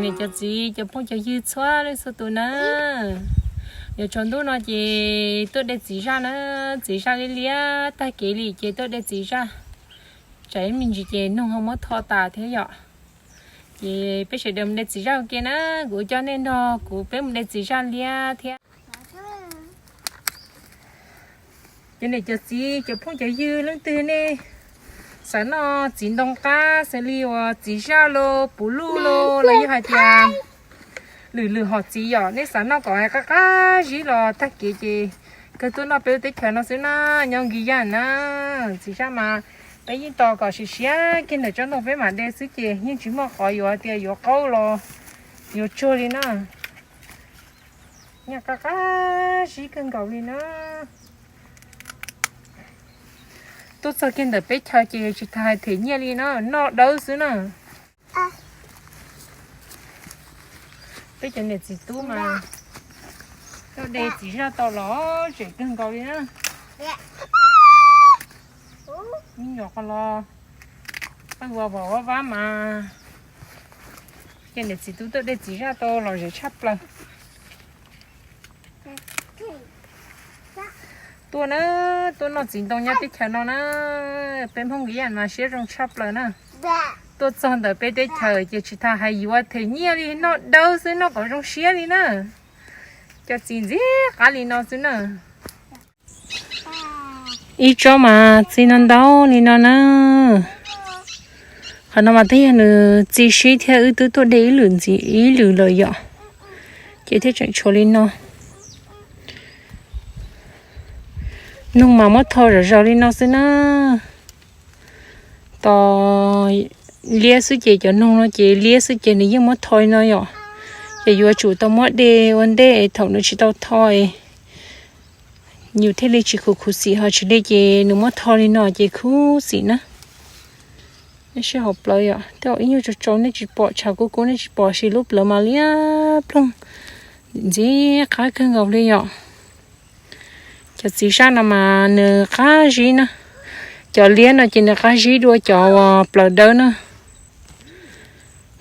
Niam cov txiv cov phooj cov ywg txhua leej txhua tus na, yuav tsaus ntuj no ces tuaj de txiv zaj na, txiv zaj liab liab tag kev li ces tuaj de txiv zaj, tsam ib me ntsis ces noog ho muab tho tas thiab yom. Ces peb sawv daws mus de txiv zaj ua ke na, kuv coj nej nrog kuv peb mus de txiv zaj liab thiab. Ces niam cov txiv cov phooj cov ywg leej twg nej xav noj txiv ntoo qab xws li uas txiv zaj los puv luj los los yog hais tias lwm lwm hom txiv yom, nej xav noj kom hais qab qab zib los tag kev ces kawg tuaj noj peb lub teb chaws no xwb na, nyob Nkis Yaj na. Txiv zaj mas peb yeej tos kom siav siav kiag ntawm tsob ntoo peb mam de xwb ces yeej tsis muaj qhov yuav tias yuav qaub los yuav tsuag li na. Nyob qab qab zib kawg nkaus li na. Tuaj txog kiag ntawm peb chaw ces tsis tas hais them nyiaj li na, noj dawb xwb na. Peb cov niam txiv tub mas tuaj de txiv zaj tau los zem kawg nkaus li na. Me nyuam qos los paj ua vos vab vab mas, ces niam txiv tub tuaj de txiv zaj tau los zem tshaj plaws. Tuaj na, tuaj noj txiv ntoo nyob teb chaws no na, peb Hmoob Nkis Yaj mas siab zoo tshaj plaws na. Tuaj txog ntawm peb teb chaws ces tsis tas hais yuav them nyiaj li, noj dawb xwb, noj kom zoo siab li na. Cov txiv ntxim qab li no xwb na. Ib tsob mas txi no ntau li no na. Qhov no mas twb yog nws txi sib thiab, wb twb tuaj de ib lwm ntxiv ib lwm lawm yom, ces thiaj tseem tshuav li no. Noog mas muab tho zom zaws li no xwb na. Tos liab xwb ces cov noog no ces liab xwb ces nws yeej muab tho li no yom. Ces yuav tsum tau muab de ua ntej thaum nws tsis tau tho, yus thiaj li tsis khuv khuv xim, ho tsis li ces nws muab tho li no ces khuv xim na. Nej saib hauv plawv yom, tej zaum ib nyuag tsaus tsaus nej tsis pom, tshav kub kub nej tsis pom, sis lub plawv mas liab ploog, ntxim qab kawg nkaus li yom. Cov txiv zaj no mas nws qab zib na. Cov liab no ces nws qab zib dua cov uas plawv dawb na.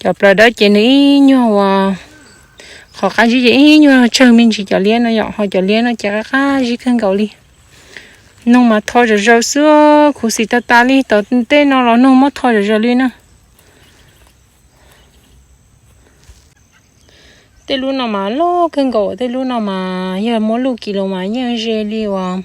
Cov plawv dawb ces nws ib nyuag uas, qhov qab zib ces ib nyuag tsawg me ntsis cov liab no yom, ho cov liab no ces qab qab zib kawg nkaus li. Noog mas tho zom zaws xwb, khuv xim tag tas li, tom tej no los noog muab tho zom zaws li na. Tej lub no mas loj kawg nkaus, tej lub no mas yog muab luj kis los mas yeej ze li uas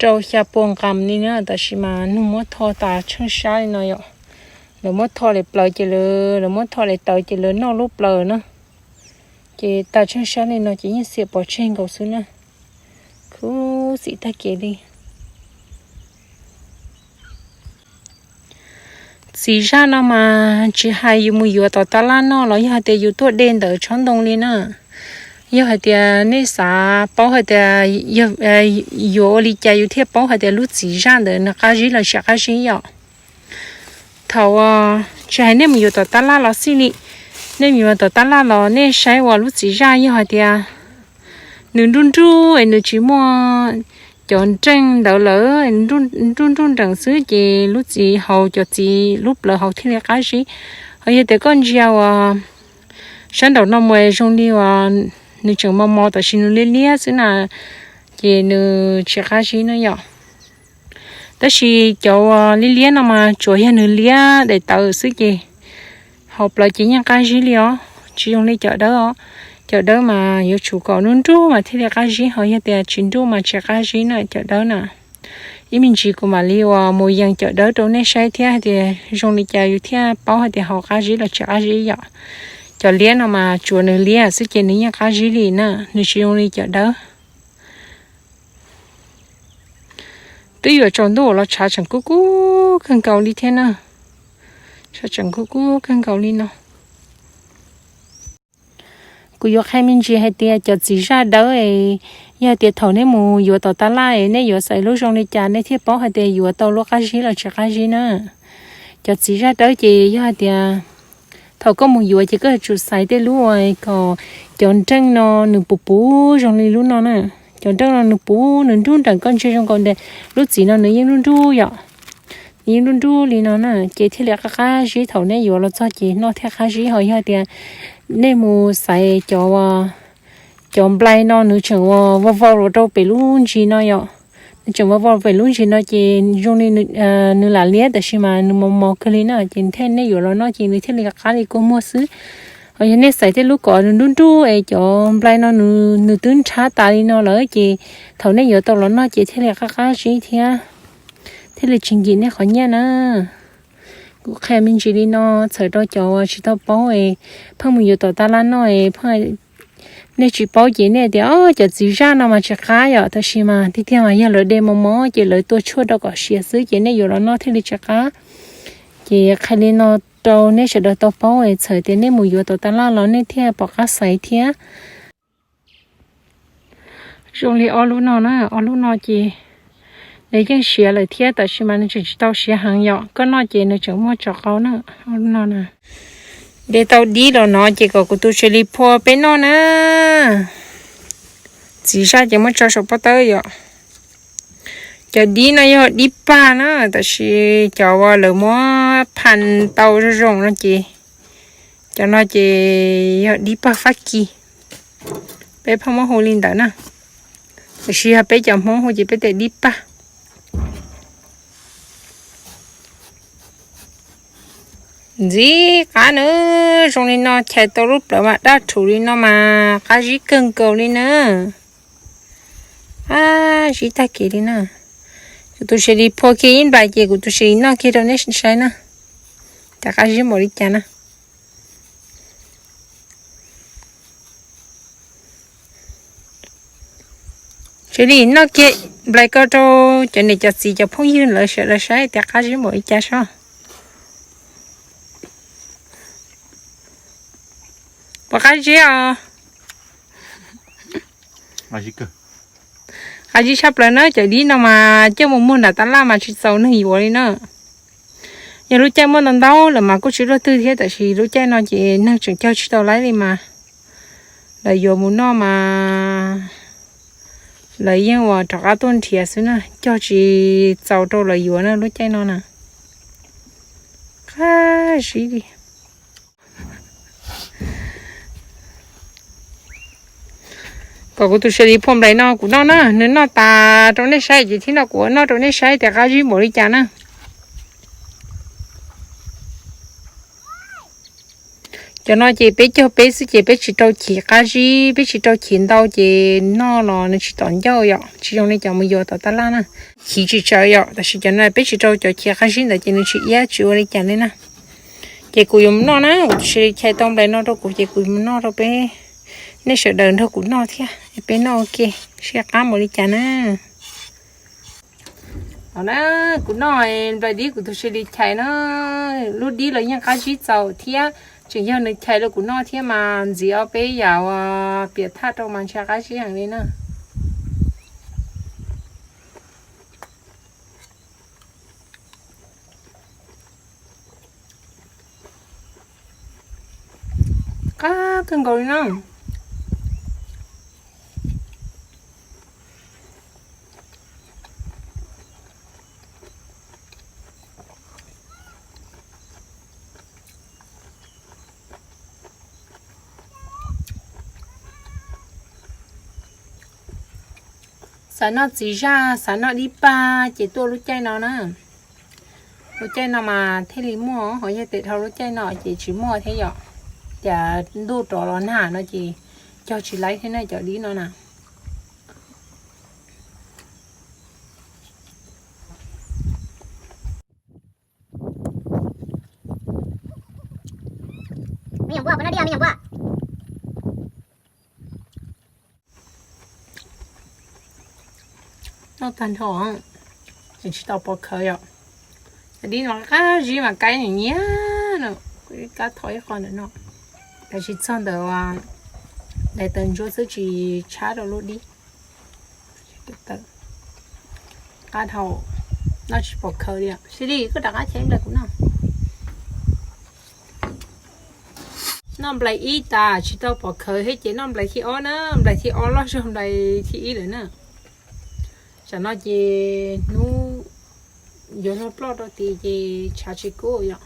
rau xya pua nqas li na, tab sis mas noog muab tho tas tsheej sab li no yom. Lawv muab tho li plawv ces lawv, lawv muab tho li tawv ces lawv noj lub plawv na. Ces tas tsheej sab li no ces yeej xiam pov tseg nkaus xwb na. Khuv xim tag kev li. Txiv zaj no mas tsis hais yus mus yuav tom tab laj noj los yog hais tias yus tuaj de ntawm tsob ntoo li na. Yog hais tias nej xav paub hais tias yuav ua li cas yus thiaj paub hais tias lub txiv zaj ntawd nws qab zib los tsis qab zib yom. Thaum tsis hais nej mus yuav tom tab laj los xij li, nej mus yuav tom tab laj los nej saib uas lub txiv zaj yog hais tias nws nruj nruj es nws tsis muaj cov nreej ntawd lawm, nruj nruj nreem xwb ces lub txiv hauv, cov txiv lub plawv hauv thiaj li qab zib. Ho yog tias koj ntsia uas sab nraum no mus zoo li uas nws tseem mos mos tab sis nws liab liab xwb na, ces nws tsis qab zib na yom. Tab sis cov uas liab liab no mas tsuas yog nws liab daim tawv xwb ces hauv plawv ces yeej qab zib li os, tsis zoo li cov dawb os. Cov dawb mas yuav tsum kom nruj nruj mas thiaj li qab zib, ho yog tias tsis nruj mas tsis qab zib na cov dawb na. Ib me ntsis kuv mam li uas mus yees cov dawb rau nej saib thiab hais tias zoo li cas yus thiaj paub hais tias hauv qab zib los tsis qab zib yom. Cov liab no mas tsuas nws liab xwb ces nws yeej qab zib li na, nws tsis zoo li cov dawb. Twb yuav tsaus ntuj los tshav tseem kub kub kawg nkaus li thiab na. Tshav tseem kub kub kawg nkaus li no. Kuv yuav qhia me ntsis hais tias cov txiv zaj dawb, yog tias thaum nej mus yuav tom tab laj nej yuav xaiv lub zoo li cas nej thiaj paub hais tias yuav tau lub qab zib los tsis qab zib na. Cov txiv zaj dawb ces yog hais tias thaum koj mus yuav ces koj yuav tsum xaiv tej lub uas kom cov nreej no nws puv puv zoo li lub no na. Cov nreej no nws puv nws nruj nreem, koj ntsia zoo nkaus ntawm lub txiv no nws yeej nruj nruj yom. Yeej nruj nruj li no na ces thiaj li qab qab zib, thaum nej yuav los txog ces noj thiaj qab zib. Ho yog tias nej mus xaiv cov, cov nplai no nws tseem ua vau vau los rau pem lub ntsis no yom, nws tseem vau vau pem lub ntsis no ces zoo li nws lam liab tab sis mas nws mos mos kawg li na, ces thiaj nej yuav los noj ces nws thiaj li qab li kua muag xwb. Ho yog nej xaiv tej lub kom nws nruj nruj es cov nplai no nws twb nrhab tas li no lawm ces thaum nej yuav tau los noj ces thiaj li qab qab zib thiab thiaj li tsis nkim nej qhov nyiaj na. Kuv qhia me ntsis li no txhawm rau cov uas tsis tau paub es pheej mus yuav tom tab laj noj es pheej, nej tsis paub ces nej tias o cov txiv zaj no mas tsis qab yom, tab sis mas tiag tiag mas yog lawv de mos mos ces lawv tua tshuaj rau kom siav xwb ces nej yuav los noj thiaj li tsis qab. Ces qhia li no rau nej sawv daws tau paub es txhawm tias nej mus yuav tom tab laj los nej thiaj pom qab xaiv thiab. Zoo li ob lub no na, ob lub no ces nws yeej siav lawm thiab tab sis mas nws tseem tsis tau siav heev yom, koj noj ces nws tseem muaj tso qau na. Ob lub no na, de tau dib los no ces kom kuv tus Seli phua peb noj na. Txiv zaj ces muab tso saum pob tawb yom. Cov dib no yog dib pag na, tab sis cov uas lawv muab phas tau zoo zoo no ces, cov no ces yog dib pag Fab Kis, peb pheej muab hu li ntawd na. Tab sis yog peb cov Hmoob hu ces peb tias dib pag. Ntxim qab na, zoo li no chais tau lub plawv mas daj rhuv li no mas qab zib kawg nkaus li na. Qab zib tag kev li na. Kuv tus Seli phua kiag ib nplais ces kuv tus Seli noj kiag rau nej saib na, cas qab zib npaum li cas na. Seli noj kiag nplais ko rau cov niam cov txiv cov phooj ywg lawv sawv daws saib tias qab zib npaum li cas soj. Puas qab zib os? Qab zib tshaj plaws na, cov dib no mas coj mus muag nram tab laj mas tsis txaus neeg yuav li na. Yog lub caij muaj ntau ntau lawm mas kuj tsis luaj twg thiab, tab sis lub caij no ces neeg tseem cog tsis tau laib li mas lawv yuav mus noj mas lawv yeej ua rov qab tuaj nrhiav xwb na, cog tsis txaus rau lawv yuav na lub caij no na. Qab zib li. Kom kuv tus Seli phua nplais no kuv noj na, nws noj tas rau nej saib ces thiab no kuv noj rau nej saib tias qab zib npaum li cas na. Cov no ces peb cog peb xwb ces peb tsis rau chiv qab zib, peb tsis rau chiv ntau ces noj los nws tsis tom ncauj yom, tsis zoo li cov mus yuav tom tab laj na. Chiv tsis tsawv yom, tab sis cov no peb tsis rau cov chiv qab zib ntawd ces nws tsis iab tsis ua li cas li na. Ces kuv yuav mus noj na, kuv tus Seli chais tau nplais no rau kuv ces kuv yuav mus noj rau peb, nej sawv daws nrog kuv noj thiab, peb noj ua ke seb qab npaum li cas na. Os na, kuv noj nplais dib kuv tus Seli chais na, lub dib los yeej qab zib txaus thiab, tseem yog nws chais rau kuv noj thiab mas ntxiv ob peb yam uas piam thaj rau mas ntshai qab zib heev li na. Qab kawg nkaus li na. Xav noj txiv zaj, xav noj dib pag ces tuaj lub caij no na. Lub caij no mas thiaj li muaj, ho yog tias dhau lub caij no ces tsis muaj thiab yom. Tias ntuj rov los nag no ces cog tsis laib thiab na cov dib no na. Noj tag nrho, tseem tsis tau pov khawv yom. Cov dib no qab zib mas kab nyiam nyiam no, kab thom ib qho ntawm no, tab sis txog ntawm daim tawv ntsuab xwb tsis tshab rau lub dib. Qab dhau, noj tsis pom khawv li. Sili, koj rov qab chais nplais kuv noj. Noj nplais ib tas tsis tau pom khawv thiab ces noj nplais thib ob na, nplais thib ob loj zog nplais thib ib lawm na. Tsam no ces hnub Yuav luag ploj rau tid ces tshav tsis kub yom.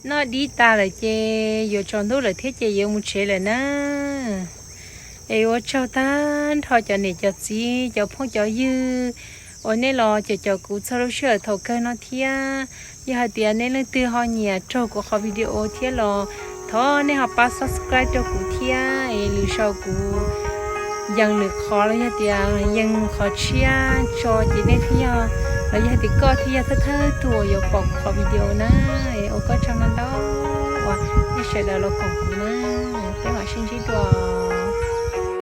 Noj dib tas lawm ces yuav tsaus ntuj lawm thiab ces yuav mus tsev lawm na. Es ua tsaug tag nrho cov niam cov txiv cov phooj cov ywg uas nej los caum caum kuv txog lub sij hawm thaum kawg no thiab. Yog hais tias nej leej twg ho nyiam raug kuv qhov video thiab los thov nej ho pab subscribe rau kuv thiab es lwm zaus kuv yees lwm qhov los yog tias yees qhov tshiab tso ces nej thiaj yog, los yog tias koj thiaj yog thawj thawj tug uas yuav pom kuv qhov video na. Ua koj tsaug ntau ntau uas nej sawv daws los koom kuv na. Peb mam sib ntsib dua.